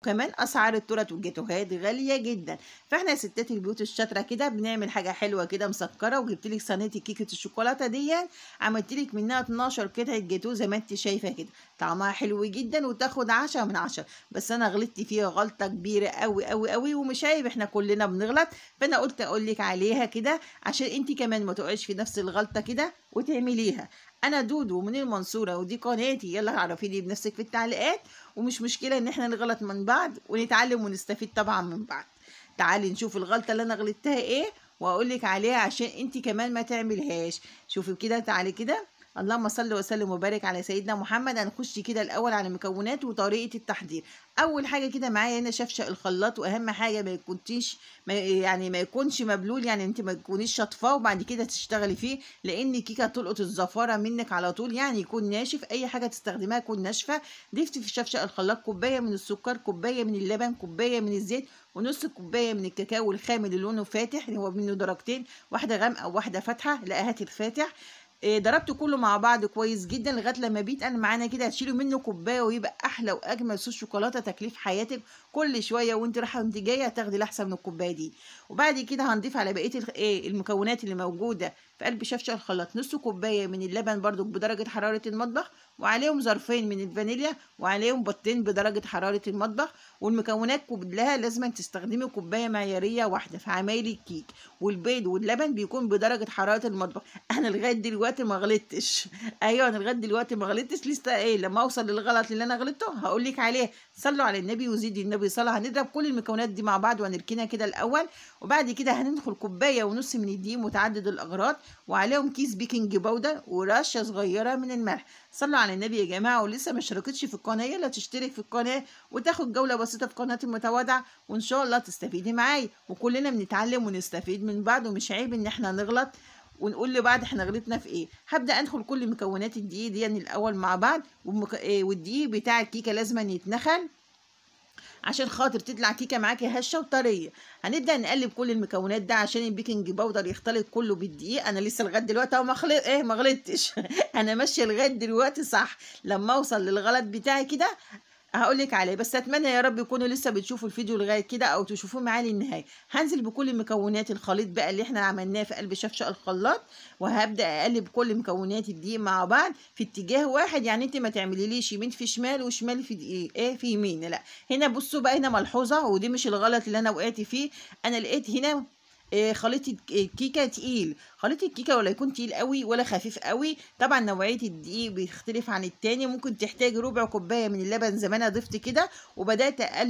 وكمان اسعار التورت والجاتوهات غالية جدا. فاحنا يا ستات البيوت الشاطره كده بنعمل حاجة حلوة كده مسكره، وجبت لك صينية كيكة الشوكولاتة دي، عملت لك منها 12 قطعه جاتوه زي ما انت شايفه كده، طعمها حلو جدا وتاخد 10 من 10. بس انا غلطت فيها غلطه كبيرة قوي قوي قوي، ومش عيب احنا كلنا بنغلط، فانا قلت اقول لك عليها كده عشان انت كمان ما تقعيش في نفس الغلطة كده وتعمليها. انا دودو من المنصورة ودي قناتي، يلا عرفيني بنفسك في التعليقات، ومش مشكلة ان احنا نغلط من بعض ونتعلم ونستفيد طبعا من بعض. تعالي نشوف الغلطة اللي انا غلطتها ايه واقول لك عليها عشان انت كمان ما تعملهاش. شوفي كده، تعالي كده، اللهم صل وسلم وبارك على سيدنا محمد. هنخش كده الاول على المكونات وطريقه التحضير. اول حاجة كده معايا هنا شفشق الخلاط، واهم حاجة ما يكونش يعني ما يكونش مبلول، يعني انت ما تكونيش شطفاه وبعد كده تشتغلي فيه، لان الكيكه تلقط الزفاره منك على طول، يعني يكون ناشف. اي حاجة تستخدميها تكون ناشفة. ضفتي في شفشق الخلاط كوباية من السكر، كوباية من اللبن، كوباية من الزيت، ونص كوباية من الكاكاو الخام اللي لونه فاتح، اللي هو منه درجتين، واحدة غامقه وواحدة فاتحة، لا هاتي الفاتح. ضربته كله مع بعض كويس جدا لغاية لما بيتقل معانا كده، هتشيلوا منه كوباية ويبقى احلى واجمل صوص شوكولاتة تاكليه في حياتك. كل شوية وانت رايحة وانت جاية هتاخدي لحسة من الكوباية دي. وبعد كده هنضيف على بقية المكونات اللي موجودة في قلب شفشه الخلاط نص كوباية من اللبن برضو بدرجة حرارة المطبخ، وعليهم ظرفين من الفانيليا، وعليهم بيضتين بدرجة حرارة المطبخ. والمكونات كلها لازم تستخدمي كوباية معياريه واحدة في عمايل الكيك، والبيض واللبن بيكون بدرجة حرارة المطبخ. انا لغاية دلوقتي ما غلطتش، ايوه انا لغاية دلوقتي ما غلطتش لسه. ايه لما اوصل للغلط اللي انا غلطته هقول لك عليه. صلوا على النبي وزيدي النبي صلاة. هنضرب كل المكونات دي مع بعض وهنركنها كده الاول، وبعد كده هندخل كوباية ونص من الدقيق متعدد الاغراض، وعليهم كيس baking powder ورشه صغيرة من الملح. صلوا على النبي يا جماعة، ولسه ما اشتركتش في القناة يلا تشترك في القناة وتاخد جولة بسيطة في قناتي المتواضعة، وان شاء الله تستفيدي معايا، وكلنا بنتعلم ونستفيد من بعض، ومش عيب ان احنا نغلط ونقول لبعض احنا غلطنا في ايه. هبدا ادخل كل مكونات الدقيق دي الاول مع بعض، والدقيق بتاع الكيكه لازم يتنخل عشان خاطر تطلع كيكة معاكي هشه وطريه. هنبدا نقلب كل المكونات ده عشان ال baking powder يختلط كله بالدقيق. انا لسه لغاية دلوقتي اهو ما غلطتش انا ماشية لغاية دلوقتي صح. لما اوصل للغلط بتاعي كده هقولك عليه، بس اتمنى يا رب يكونوا لسه بتشوفوا الفيديو لغاية كده او تشوفوه معايا للنهاية. هنزل بكل مكونات الخليط بقى اللي احنا عملناه في قلب شفشق الخلاط، وهبدا اقلب كل مكونات الدقيق مع بعض في اتجاه واحد، يعني انت ما تعمليليش يمين في شمال وشمال في دقيق ايه في يمين، لا. هنا بصوا بقى، هنا ملحوظة، ودي مش الغلط اللي انا وقعت فيه. انا لقيت هنا خليط الكيكه تقيل، خليط الكيكه ولا يكون تقيل قوي ولا خفيف قوي. طبعا نوعية الدقيق بيختلف عن التاني، ممكن تحتاج ربع كوباية من اللبن زي ما انا ضفت كده، وبدات اقلب